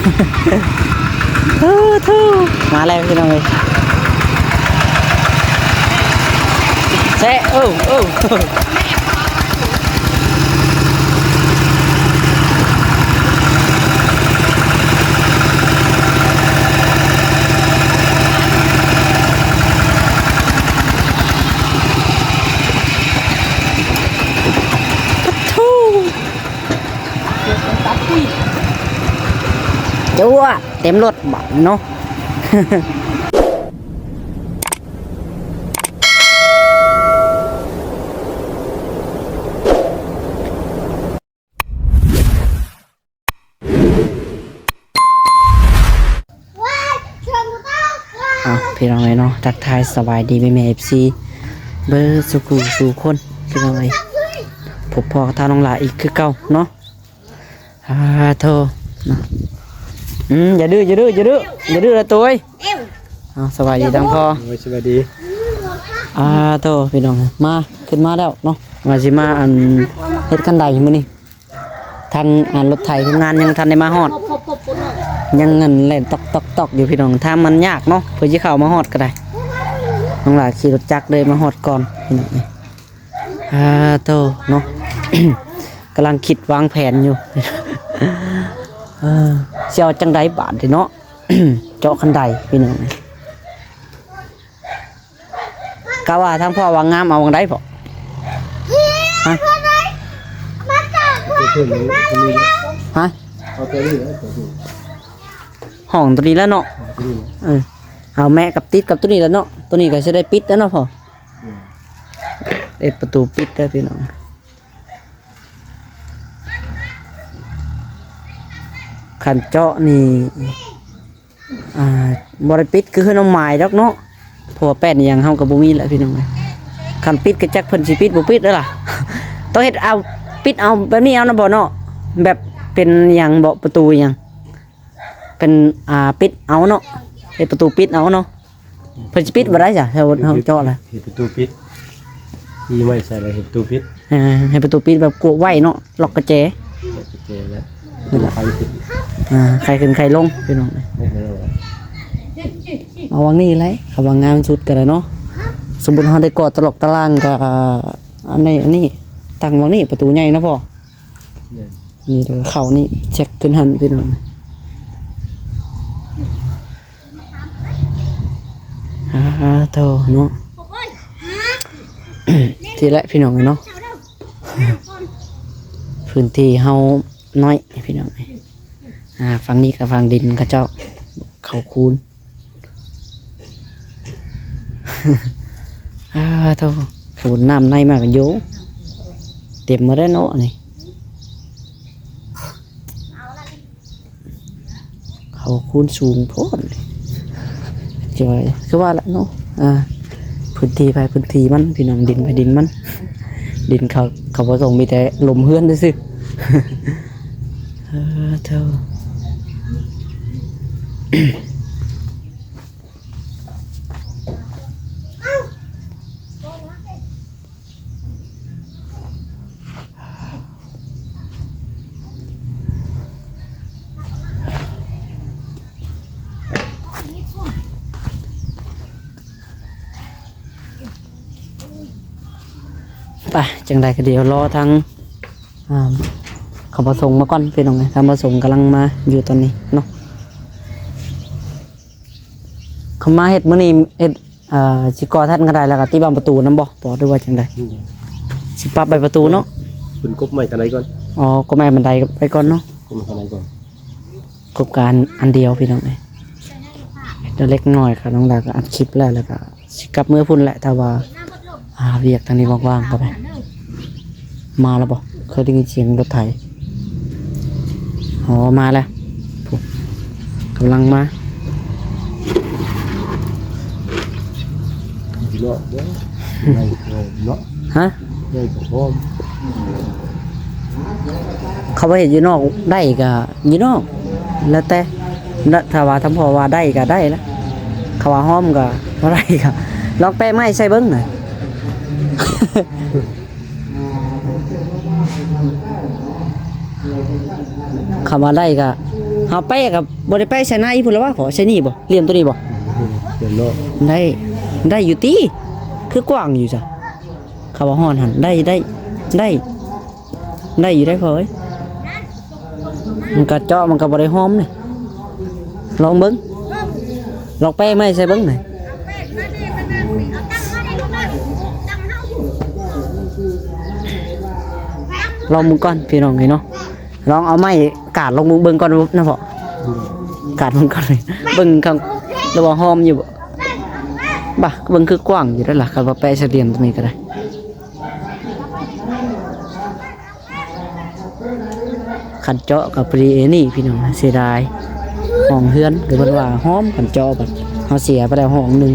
ເອີ ໂທ້ ມາແລ້ວພີ່ນ້ອງເອີຍ ແຊະ ໂອ້ ໂອ້. ຈວດ ເຕັມລົດບາດນີ້ເນາະ. ເອົາ ພີ່ນ້ອງເອີຍເນາະ ທັກທາຍສະບາຍດີແມ່ໆ ເອັຟຊີ ເບິດສູ່ຜູ້ສູ່ຄົນ ພີ່ນ້ອງເອີຍ ພົບພໍ້ກັບທາງນ້ອງຫຼ້າອີກຄືເກົ່າເນາະ. ອາ ໂທ້ ເນາະ ອືມ ຢ່າດື້ ຢ່າດື້ ຢ່າດື້ ຢ່າດື້ລະໂຕຍ. ເອົ້າ ສະບາຍດີທັງພໍ່ ໂດຍ ສະບາຍດີ. ອາ ໂທ້ ພີ່ນ້ອງ ມາ ຂຶ້ນມາແລ້ວເນາະ ວ່າຊິມາ ອັນ ເຮັດຄັນໄດມື້ນີ້ ທາງ ອັນ ລົດໄຖໂຮງງານຍັງບໍ່ທັນໄດ້ມາຮອດ ຍັງ ອັນ ແລ່ນຕອກໆໆຢູ່ ພີ່ນ້ອງ ທາງມັນຍາກເນາະ ເພື່ອຊິເຂົ້າມາຮອດກໍໄດ້ ນ້ອງຫຼ້າຂີ່ລົດຈັກເລີຍມາຮອດກ່ອນ ພີ່ນ້ອງ. ອາ ໂທ້ ເນາະ ກຳລັງຄິດວາງແຜນຢູ່ ເອີ ຊິເອົາຈັ່ງໃດບາດນີ້ເນາະ ເຈາະຄັນໄດ ພີ່ນ້ອງ. ກະວ່າທາງພໍ່ວ່າງາມ ເອົາຫວ່າງໃດພໍ່? ຮະ? ຮະ? ເອົາໂຕນີ້ແຫຼະ ໂຕນີ້ ຫ້ອງໂຕນີ້ແຫຼະເນາະ ໂຕນີ້ແຫຼະ ເອີ ເອົາແມະກັບຕິດກັບໂຕນີ້ແຫຼະເນາະ ໂຕນີ້ກໍຊິໄດ້ປິດແລ້ວເນາະພໍ່. ອືມ ເຮັດປະຕູປິດເດີພີ່ນ້ອງ ຄັນເຈາະນີ້ ອ່າ ບໍ່ໄດ້ປິດຄືເຮືອນນ້ອງໝາຍດອກເນາະ ເພາະວ່າແປ້ນອີ່ຫຍັງເຮົາກໍບໍ່ມີແຫຼະພີ່ນ້ອງເອີຍ ຄັນປິດກໍຈັກເພິ່ນຊິປິດບໍ່ປິດແລ້ວລະ ຕ້ອງເຮັດເອົາ ປິດເອົາແບບນີ້ເອົານະບໍ່ເນາະ ແບບເປັນຫຍັງເບາະ ປະຕູຫຍັງ ເປັນ ອ່າ ປິດເອົາເນາະ ເຮັດປະຕູປິດເອົາເນາະ. ເພິ່ນຊິປິດບໍ່ໄດ້ຊະ ຖ້າເຮົາເຈາະລະ ເຮັດປະຕູປິດ ຕີໄມ້ໃສ່ລະເຮັດປະຕູປິດ ເອີ ເຮັດປະຕູປິດແບບກວດໄວ້ເນາະ ລັອກກະແຈ ລັອກກະແຈແລ້ວ ນີ້ລະ ໄຂຂຶ້ນ ອ່າ ໄຂຂຶ້ນໄຂລົງພີ່ນ້ອງ ເອົາຫວ່າງນີ້ແຫຼະ ເອົາຫວ່າງງາມສຸດກໍໄດ້ເນາະ ສົມມຸດເຮົາໄດ້ກໍ່ຕະຫຼອກຕະລ່າງກໍ ອັນນີ້ ອັນນີ້ ຕັ້ງຫວ່າງນີ້ ປະຕູໃຫຍ່ເນາະພໍ່. ແມ່ນ ນີ້ເດີ ເຂົ້ານີ້ ແຊັກຂຶ້ນຫັ້ນພີ່ນ້ອງ ອາ ໂທ້ເນາະ ທີ່ແຫຼະພີ່ນ້ອງເນາະ ພື້ນທີ່ເຮົານ້ອຍພີ່ນ້ອງ ອ່າ ຝັ່ງນີ້ກໍຝັ່ງດິນເຂົາເຈົ້າ ເຂົາຄູນ ອາ ໂທ້ ໂຫ ນ້ຳໃນມາກະໂຍ ເຕັມໝົດແລ້ວເນາະນີ້ ເຂົາຄູນສູງໂພດ ຈອຍ ຄືວ່າລະເນາະ ອ່າ ພື້ນທີ່ໃຜພື້ນທີ່ມັນ ພີ່ນ້ອງ ດິນໃຜດິນມັນ ດິນເຂົາ ເຂົາບໍ່ສົ່ງ ມີແຕ່ລົມເຮືອນຊື່ໆ ເອີ ໂທ້. ໄປ ຈັ່ງໃດກໍດຽວລໍທາງ ອ່າ ເຂົາມາສົ່ງມາກ່ອນ ພີ່ນ້ອງເອີຍ ທາງມາສົ່ງກຳລັງມາຢູ່ຕອນນີ້ເນາະ ເຂົາມາເຮັດມື້ນີ້ ເຮັດ ເອີ ຊິກໍ່ທັນກໍໄດ້ ແລ້ວກໍຕິດບານປະຕູນຳບໍ່ ບໍ່ ຫຼືວ່າຈັ່ງໃດ? ອືມ ຊິປັບໃບປະຕູເນາະ ເພິ່ນກົບໄມ້ກັນໄດ້ກ່ອນ ອໍ ກົບໄມ້ບັນໄດໄປກ່ອນເນາະ ກົບໄມ້ກັນໄດ້ກ່ອນ ກົບການອັນດຽວ ພີ່ນ້ອງເອີຍ ເລັກນ້ອຍ ຂ້ານ້ອງດາກໍອັດຄລິບແລ້ວ ແລ້ວກໍຊິກັບເມືອພຸ້ນແຫຼະ ຖ້າວ່າ ອ່າ ວຽກທາງນີ້ວ່າງໆກໍໄດ້ ມາແລ້ວບໍ່? ເຄີຍໄດ້ຍິນສຽງລົດໄຖ ອໍ ມາແລ້ວ ກຳລັງມາ ເນາະ ເນາະ ຮະ? ໃຫຍ່ກວ່າພ້ອມ ເຂົາວ່າເຮັດຢູ່ນອກໄດ້ກະຢູ່ນອກ ແລ້ວແຕ່ ນະ ຖ້າວ່າທາງພໍ່ວ່າໄດ້ກະໄດ້ລະ ເຂົາວ່າຫ້ອມກະບໍ່ໄດ້ກະ ລອງແປະໄມ້ໃສ່ເບິ່ງນະ ຄຳວ່າໄດ້ກະ ເຮົ ເອົາໄປກໍບໍ່ໄດ້ໄປໃສ່ໃນພຸ້ນລະວະ ພໍໃສ່ນີ້ບໍ່ ຫຼ່ຽມໂຕນີ້ບໍ່? ເປັນເນາະ ໄດ້ ໄດ້ຢູ່ຕິ ຄືກວ້າງຢູ່ຊະ ເຂົາວ່າຮ້ອນຫັ້ນ ໄດ້ ໄດ້ ໄດ້ ໄດ້ຢູ່ໄດ໋ພໍ່ເອີຍ ມັນກະເຈາະ ມັນກະບໍ່ໄດ້ຫອມເດ ລອງເບິ່ງ ລອງແປໃໝ່ໃສ່ເບິ່ງນະ ລອງເບິ່ງກ່ອນພີ່ນ້ອງເອີຍເນາະ. ລອງເອົາໄມ້ກາດລົງເບິ່ງກ່ອນນະພໍ່ ອືມ ກາດເບິ່ງກ່ອນ ເບິ່ງຂ້າງ ຫຼືວ່າຫອມຢູ່ບໍ່ ບາ ເບິ່ງຄືກວ້າງຢູ່ເດ້ລະ ຄັນວ່າແປະສາມຫຼ່ຽມຕົວນີ້ກໍໄດ້ ຄັນເຈາະກໍພໍດີເອນີ້ພີ່ນ້ອງ ເສຍດາຍຫ້ອງເຮືອນ ຄືເພິ່ນວ່າຫອມ ຄັນເຈາະບັດເຮົາເສຍໄປແລ້ວຫ້ອງໜຶ່ງ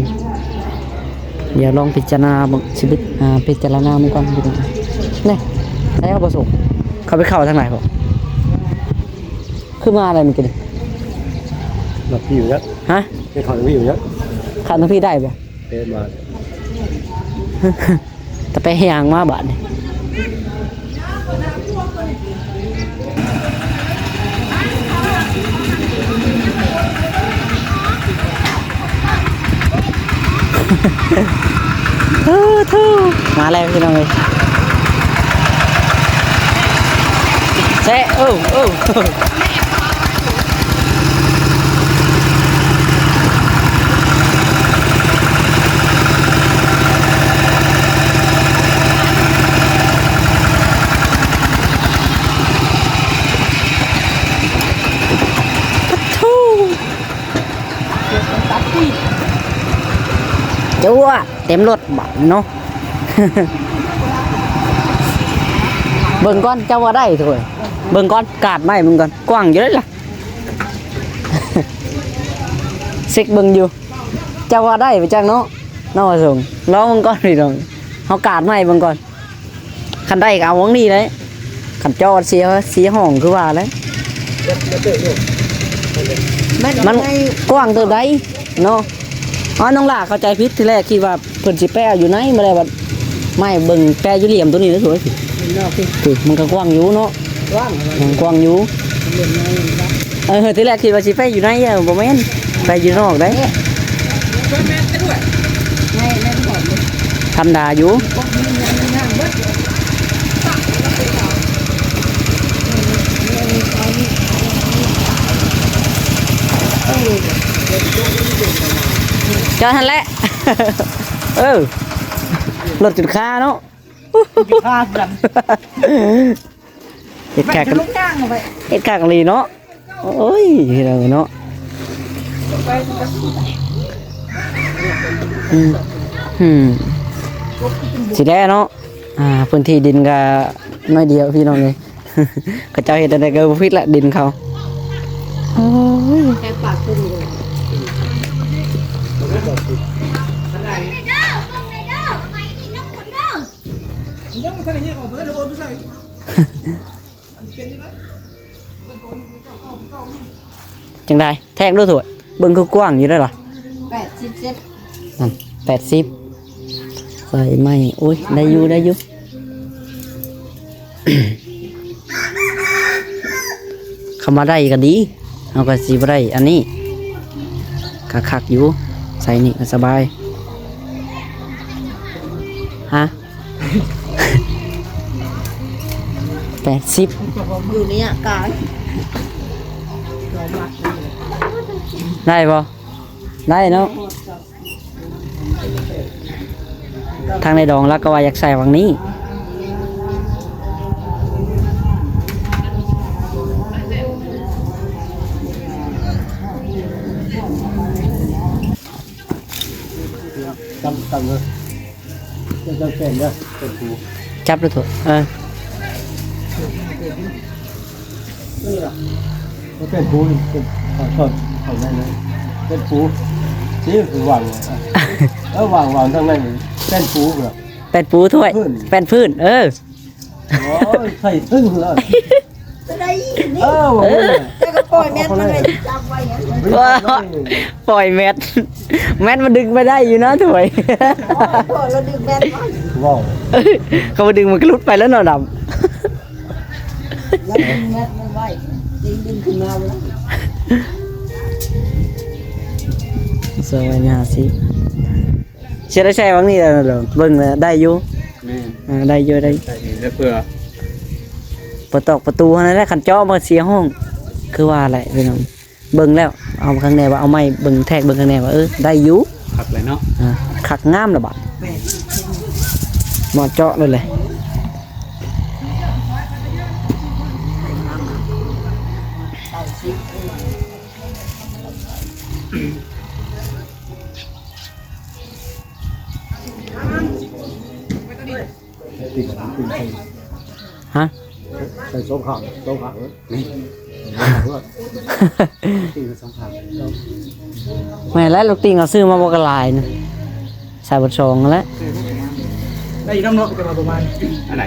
ດຽວລອງພິຈາລະນາເບິ່ງ ຊິພິ ອາ ພິຈາລະນາເບິ່ງກ່ອນພີ່ນ້ອງ ແນ່ ໃສເຮົາບໍ່ສົ່ງ ເຂົາໄປເຂົ້າທາງໃດພໍ ຄືມາໄດ້ມື້ກີ້ນີ້ ລັດພີ້ຢູ່ນະ ຮະ ໄປເຂົ້າທາງພີ້ຢູ່ນະ ເຂົ້າທາງພີ້ໄດ້ບໍ່ ເອີ ມາ ຕະແປຍ່າງມາບາດນີ້ ເອີ ໂທ້ ມາແລ້ວພີ່ນ້ອງເອີຍ ແຊະ ໂອ້ ໂອ້ ໂທ້ ຈວດ ເຕັມລົດບາດເນາະ ເບິ່ງກ່ອນ ເຈົ້າວ່າໄດ້ໂທ້ຍ ເບິ່ງກ່ອນ ກາດໄມ້ເບິ່ງກ່ອນ ກວ້າງຢູ່ເດ້ລະ ເຊັກເບິ່ງຢູ່ ເຈົ້າວ່າໄດ້ໄປຈັກເນາະ ນ້ອງສົງ ລອງເບິ່ງກ່ອນພີ່ນ້ອງ ເຮົາກາດໄມ້ເບິ່ງກ່ອນ ຄັນໄດ້ກໍເອົາຫວ່າງນີ້ແຫຼະ ຄັນເຈາະເສຍ ເສຍຫ້ອງຄືວ່າແຫຼະ ມັນກວ້າງເຕີບໃດເນາະ ອໍ ນ້ອງຫຼ້າເຂົ້າໃຈຜິດ ທີແລກຄິດວ່າເພິ່ນຊິແປະຢູ່ໃນ ມາແລ້ວບັດ ໄມ້ເບິ່ງແປະຢູ່ຫຼ່ຽມໂຕນີ້ເດ້ ໂອ້ຍ ມັນກໍກວ້າງຢູ່ເນາະ ກວ້າງ ມັນກວ້າງຢູ່ ເອີ ທີແລກຄິດວ່າຊິໄປຢູ່ໃນ ບໍ່ແມ່ນ ໄປຢູ່ນອກໄດ໋ ທຳດາຢູ່ ຈອດຫັ້ນແຫຼະ ເອີ ລົດຈົນຄາເນາະ ເຮັດຄັກ ເຮັດຄັກອີ່ຫຼີເນາະ ໂອ້ຍ ພີ່ນ້ອງເນາະ ອືມ ອືມ ຊິແລ້ວເນາະ ອ່າ ພື້ນທີ່ດິນກໍໜ້ອຍດຽວ ພີ່ນ້ອງເອີຍ ເຂົາເຈົ້າເຮັດແນວໃດກໍບໍ່ຜິດລະ ດິນເຂົາ ໂອ້ຍ ແຄ່ປາກຂຶ້ນເລີຍ ຍັງບໍ່ທັນໄດ້ແຍກອອກເບີດ ໂອນໄປໃສ່ ຈັ່ງໃດ ແທກດູໂທດ ເບິ່ງຄືກວ້າງຢູ່ໄດ໋ລະ ແປດສິບເຊັນ ນັ້ນ ແປດສິບ ໃສ່ໄມ້ ໂອ້ຍ ໄດ້ຢູ່ ໄດ້ຢູ່ ຄຳວ່າໄດ້ກໍດີ ເຮົາກໍຊິບໍ່ໄດ້ອັນນີ້ ກໍຄັກຢູ່ ໃສ່ນີ້ກໍສະບາຍ ຮະ ແປດສິບ ຢູ່ນີ້ກາຍ ໄດ້ບໍ່? ໄດ້ເນາະ ທາງໃນດອງລາວກໍວ່າຢາກໃສ່ຫວ່າງນີ້ ຈຳ ຈຳເລີຍ ຈຳແຂນເດີ ເປັນຜູ້ ຈັບແລ້ວໂທດ ເອີ ເປັນຜູ້ ເປັນ ເປັນຜູ້ ຊິວາງ ເອີ ວາງ ວາງທາງໃນ ເປັນຜູ້ ເປັນຜູ້ຖ້ວຍ ແປ້ນພື້ນ ແປ້ນພື້ນ ເອີ. ໂອ້ຍ ໃສ່ເຖິງເລີຍ ຈະໄດ້ອີກນີ້ ເອີ ເອີ ແຕ່ກໍປ່ອຍແມັດມັນໄວ້ ຈັບໄວ້ຫຍັງ ປ່ອຍແມັດ ແມັດມັນດຶງໄປໄດ້ຢູ່ນະ ຖ້ວຍ ໂອ້ຍ ແລ້ວດຶງແມັດໄວ້ ເວົ້າ ເຂົາບໍ່ດຶງມັນກໍຫຼຸດໄປແລ້ວເນາະ ດຳ ແລ້ວດຶງແມັດມັນໄວ້ ດຶງ ດຶງຂຶ້ນມາບໍ່ໄດ້ ສອງຮ້ອຍຫ້າສິບ ຊິໄດ້ໃຊ້ຫວ່າງນີ້ແຫຼະ ເບິ່ງແລ້ວໄດ້ຢູ່. ແມ່ນ ເອີ ໄດ້ຢູ່ ໄດ້ ໃຊ້ນີ້ແລ້ວເພື່ອປະຕອກປະຕູຫັ້ນແຫຼະ. ຄັນເຈາະມັນເສຍຫ້ອງ ຄືວ່າແຫຼະພີ່ນ້ອງ. ເບິ່ງແລ້ວ ເອົາຂ້າງແນ່ວ່າ ເອົາໄມ້ເບິ່ງ ແທກເບິ່ງຂ້າງແນ່ວ່າ ເອີ ໄດ້ຢູ່. ຄັກເລີຍເນາະ ອ່າ ຄັກງາມລະບາດ ເໝາະເຈາະໂລດເລີຍ. ຮະ? ໃສ່ສອງຂ້າງ ສອງຂ້າງເລີຍ ນີ້ ຕິ່ງສອງຂ້າງ. ແມ່ນແລ້ວ ລູກຕິ່ງເຮົາຊື້ມາບໍ່ກະຫຼາຍນະ ໃສ່ເບິດສອງຫັ້ນແຫຼະ. ໄດ້ຢູ່ນຳເນາະ ແຕ່ວ່າປະມານ ອັນໃດ?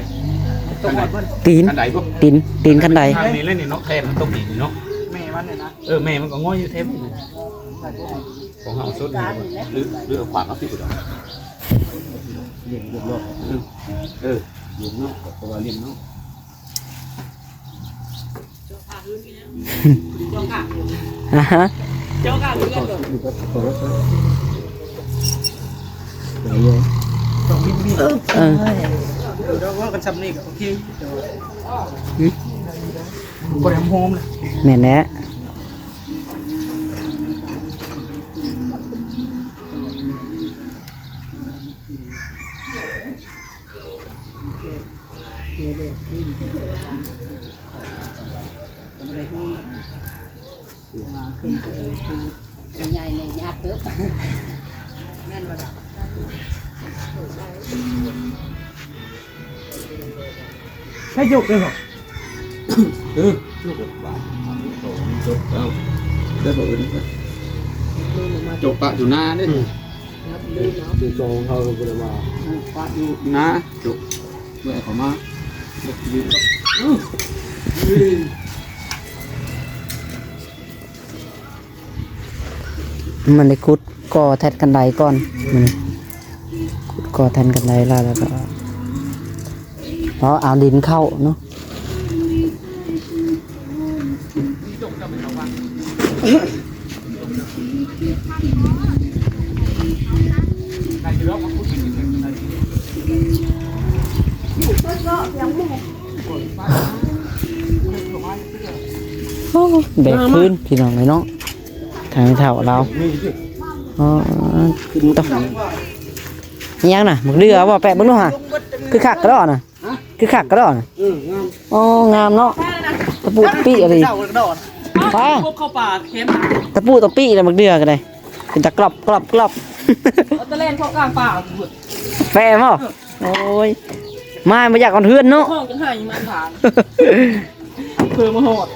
ຕີນ ອັນໃດບໍ່? ຕີນ ຕີນຄັນໄດ. ທາງນີ້ແຫຼະນີ້ເນາະ ແທນມັນຕົກນີ້ເນາະ ແມ່ມັນນີ້ນະ. ເອີ ແມ່ມັນກໍງອຍຢູ່ແທນນີ້ນະ. ຂອງເຮົາສົດນີ້ ຫຼື ຫຼືເອົາຂວາງເອົາຕິດດອກ. ເລ່ມເນາະ ເອີ ເອີ ເລ່ມເນາະ ເພາະວ່າເລ່ມເນາະ. ອ່າຮະ ເອີ ເວົ້າກັນຊ່ຳນີ້ກໍໂອເຄ ແຕ່ວ່າ ຫຶ ບໍ່ໄດ້ຫອມນະ. ແມ່ນແຫຼະ. ໃຫ້ຍົກເດີເນາະ ເອີ ຍົກບາດ ຈົບແລ້ວ ໄດ້ບໍ່ເອີ້ນ ຈົບປະຢູ່ໜ້າເດ້. ອືມ ຄືສອງເຮົາບໍ່ໄດ້ວ່າ ປະຢູ່ໜ້າ ຈົບ ເມື່ອເຂົ້າມາ ມັນໄດ້ຂຸດກໍ່ແທ່ນຄັນໄດກ່ອນ ມັນຂຸດກໍ່ແທ່ນຄັນໄດແລ້ວ ແລ້ວກໍເອົາ ເອົາດິນເຂົ້າເນາະ. ໂອ້ ແບກພື້ນ ພີ່ນ້ອງເອີຍເນາະ ທາງເຖົ້າລາວ. ອໍ ຕະ ອີຫຍັງນະ? ບັກເດືອບໍ່? ແປະເບິ່ງດູຫາ ຄືຄັກກະດອນະ. ຮະ? ຄືຄັກກະດອນະ. ເອີ ງາມ. ອໍ ງາມເນາະ ຕະປູຕະປີອີ່ຫຼີ. ປາ ເຂົ້າປ່າເຄັມ ຕະປູຕະປີລະ ບັກເດືອກະໄດ້ ເປັນຕາກຣອບກຣອບກຣອບ. ເອົາຕະແລນເຂົ້າກາງປ່າ ແປະບໍ່? ເອີ ໂອ້ຍ ມາບໍ່ຢາກຮອດເຮືອນເນາະ ຮ້ອງຈັ່ງໄຫ້ມັນຖາມ ເພິ່ນມາຮອດ.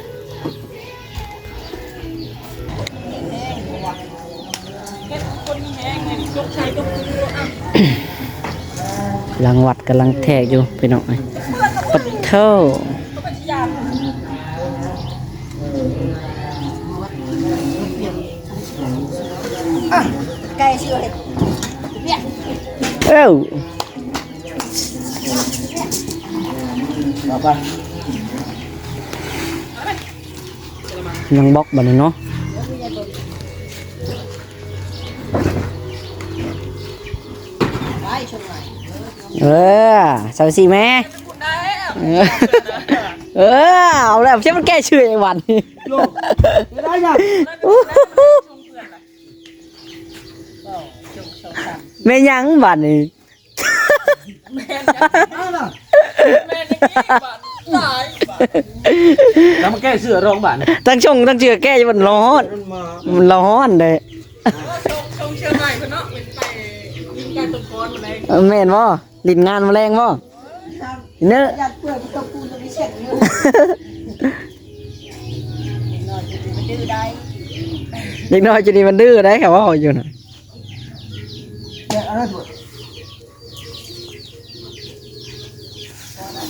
ຫຼັງວັດກຳລັງແທກຢູ່ພີ່ນ້ອງເອີຍ ປະໂທ້. ໄກ່ຊິເຮັດວຽກ ເອີ ຍັງບອກບັດນີ້ເນາະ. ເອີ ຊາວສີ່ແມ່ ເອີ ເອົາແລ້ວ ເຊື່ອມັນແກ້ຊື່ໄອ້ວັນ ແມ່ນຫຍັງບັດນີ້. ແມ່ນຫຍັງ ແມ່ນຫຍັງອີກບາດ ຕາຍບາດ. ແລ້ວມາແກ້ເສື້ອລອງບາດ ທັງຊົງທັງເສື້ອແກ້ຢູ່ ມັນລາວຮ້ອນ ມັນລາວຮ້ອນເດ້. ເອີ ຊົງ ຊົງເສື້ອໃໝ່ເພິ່ນເນາະ ເປັນໄປຍິງການຕົ້ນຄອນມາແລງ. ເອີ ແມ່ນບໍ່? ຫຼິ້ນງານມາແລງບໍ່? ເອີ ເນີ ຢ້ານເປື້ອນ ບໍ່ຕ້ອງປູນ ຕ້ອງມີເຊັດຢູ່. ເດັກນ້ອຍຈຸນີ້ມັນດື້ໄດ໋ ເດັກນ້ອຍຈຸນີ້ມັນດື້ໄດ໋ ເຂົາເວົ້າຢູ່ນະ.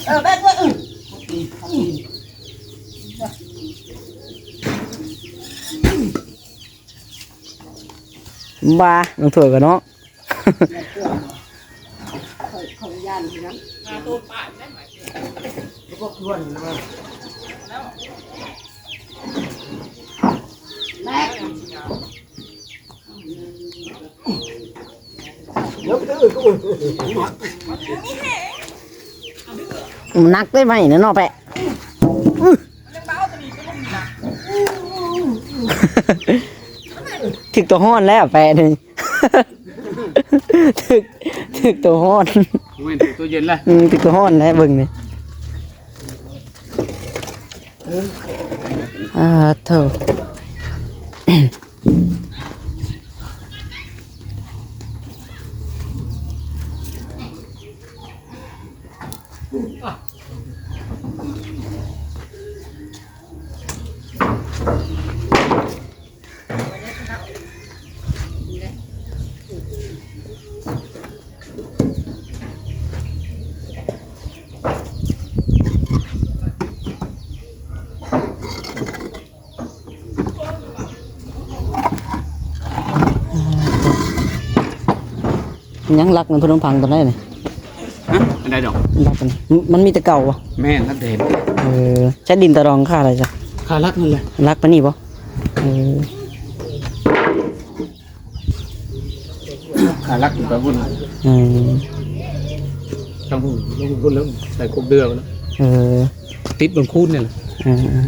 ເອີ ແບກເບິ່ງ ອື ບາ ລົງຖ້ວຍກ່ອນເນາະ. ຂ້ອຍ ຂ້ອຍຢ້ານຄືກັນ ຫາໂຕປານໄດ້ໄໝ? ບໍ່ຄວນນະ. ແລ້ວ ແລ້ວ ມັນໜັກເດ້ໄມ້ນະເນາະແປະ. ຖືກຕົວຮ້ອນແລ້ວແປະນີ້ ຖືກ ຖືກຕົວຮ້ອນ. ໂອ້ຍ ຖືກຕົວເຢັນແລ້ວ. ອືມ ຖືກຕົວຮ້ອນແລ້ວເບິ່ງນີ້. ອ່າ ໂທ້. ຍັງລັກໃນພະນົມພັງຕອນໃດນີ້? ຮະ? ອັນໃດດອກ? ລັກອັນ ມັນມີແຕ່ເກົ່າບໍ່? ແມ່ນ ລັກແດງ. ເອີ ໃຊ້ດິນຕາດອງຄ່າໃດຊະ? ຄ່າລັກນັ້ນແຫຼະ. ລັກປານນີ້ບໍ່? ເອີ ຄ່າລັກຢູ່ໄປພຸ້ນ. ເອີ ທາງພຸ້ນ ລົງພຸ້ນແລ້ວໃສ່ກົກເດືອພຸ້ນ. ເອີ ຕິດເບິ່ງຄູນນີ້ແຫຼະ. ເອີ ເອີ.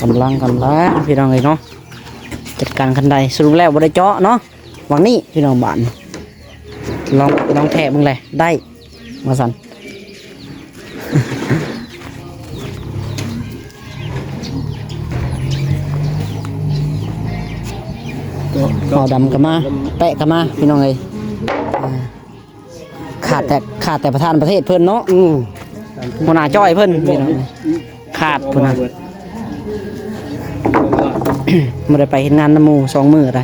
ກຳລັງ ກຳລັງ ພີ່ນ້ອງເອີຍເນາະ ຈັດການຄັນໄດ. ສະຫຼຸບແລ້ວບໍ່ໄດ້ເຈາະເນາະ ຫວ່າງນີ້ພີ່ນ້ອງ. ບາດນີ້ລອງ ລອງແທະເບິ່ງແຫຼະ ໄດ້ວ່າຊັ້ນ. ບ່າວດຳກໍມາ ແປະກໍມາ ພີ່ນ້ອງເອີຍ. ອ່າ ຂາດແຕ່ ຂາດແຕ່ປະທານປະເທດເພິ່ນເນາະ. ອືມ ຫົວໜ້າຈ້ອຍເພິ່ນ ພີ່ນ້ອງ ຂາດພຸ້ນນະ. ບໍ່ໄດ້ໄປເຮັດງານນຳໝູ່ສອງມື້ລະ.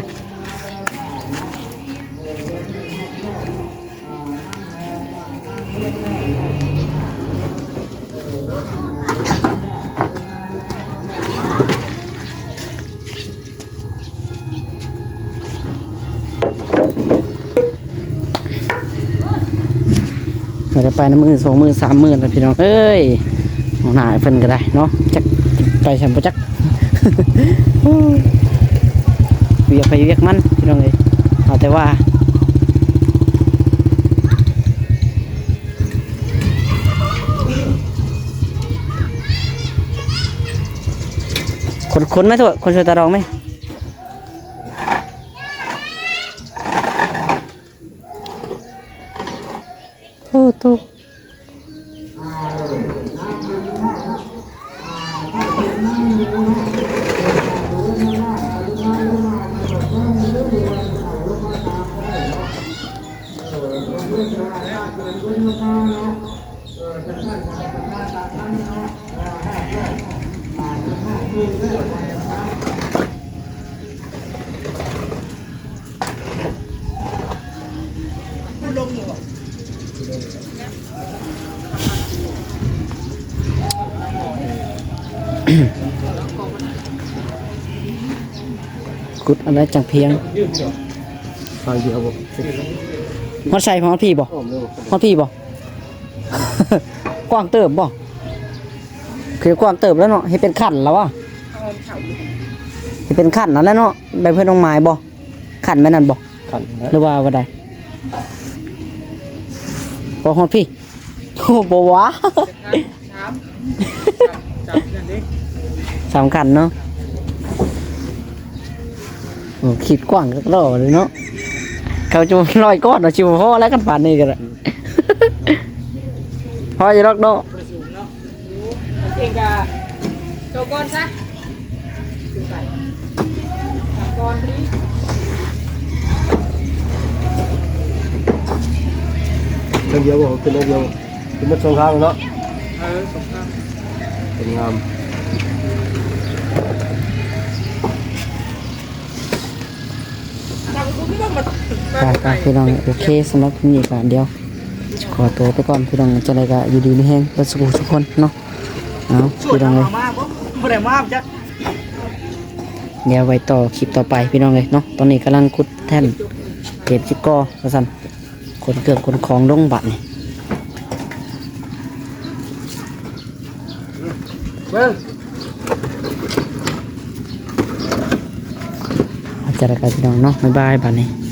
ບໍ່ໄດ້ໄປນຳມື້ສອງມື້ສາມມື້ແລ້ວ ພີ່ນ້ອງເອີຍ. ຫົວໜ້າເພິ່ນກໍໄດ້ເນາະ ຈັກໄປໃສບໍ່ຈັກ. ວຽກໃຜວຽກມັນ ພີ່ນ້ອງເອີຍ. ເອົາແຕ່ວ່າ ຄົນ ຄົນໄໝ ໂທດ ຄົນຊ່ວຍຕາດອງໄໝ. ໂອ້ໂຕ. ຂຸດອັນໃດຈັ່ງພຽງ? ຂ້າງດຽວບໍ່? ຮອດໃສ? ຮອດພີ້ບໍ່? ຮອດພີ້ບໍ່? ກວ້າງເຕີບບໍ່? ຄືກວ້າງເຕີບແລ້ວເນາະ. ເຮັດເປັນຂັ້ນແລ້ວວະ? ເຮັດເປັນຂັ້ນນັ້ນແຫຼະເນາະ. ໄປເພື່ອນນ້ອງໝາຍບໍ່? ຂັ້ນແມ່ນນັ້ນບໍ່? ຂັ້ນແລ້ວ ຫຼືວ່າວ່າໃດ? ບໍ່ຮອດພີ້. ໂອ້ ບໍ່ວ່າ ສາມ ສາມ ສາມຂັ້ນເນາະ. ໂອ້ ຄິດກວ້າງຄັກດອກເລີຍເນາະ. ເຂົາຈະຮ້ອຍກ້ອນເນາະ ຊິບໍ່ພໍແລ້ວ ຄັນປານນີ້ກໍໄດ້. ພໍຢູ່ດອກເນາະ. ເອງກະໂຕກ່ອນຊະ ຄືໄປ ສາມກ່ອນພໍດີ. ເທື່ອດຽວບໍ່? ຂຶ້ນເທື່ອດຽວ ຂຶ້ນໝົດສອງທາງເນາະ. ເອີ ສອງທາງ ເປັນງາມ. ໄປໆ ພີ່ນ້ອງ ໂອເຄ ສຳລັບຄລິບນີ້ກໍດຽວ ຂໍຕົວໄປກ່ອນພີ່ນ້ອງ, ຈັ່ງໃດກໍຢູ່ດີມີແຮງເບິດສູ່ຜູ້ສູ່ຄົນເນາະ. ເອົາ ພີ່ນ້ອງເອີຍ ບໍ່ໄດ້ມາຈັກ ດຽວໄວ້ຕໍ່ຄລິບຕໍ່ໄປພີ່ນ້ອງເອີຍເນາະ. ຕອນນີ້ກຳລັງຂຸດແທ່ນເກັບຂີ້ກໍວ່າຊັ້ນ, ຂົນເຄື່ອງຂົນຂອງລົງບາດນີ້. ເບິ່ງ ອາຈານລະກະພີ່ນ້ອງເນາະ, ບາຍບາຍບາດນີ້.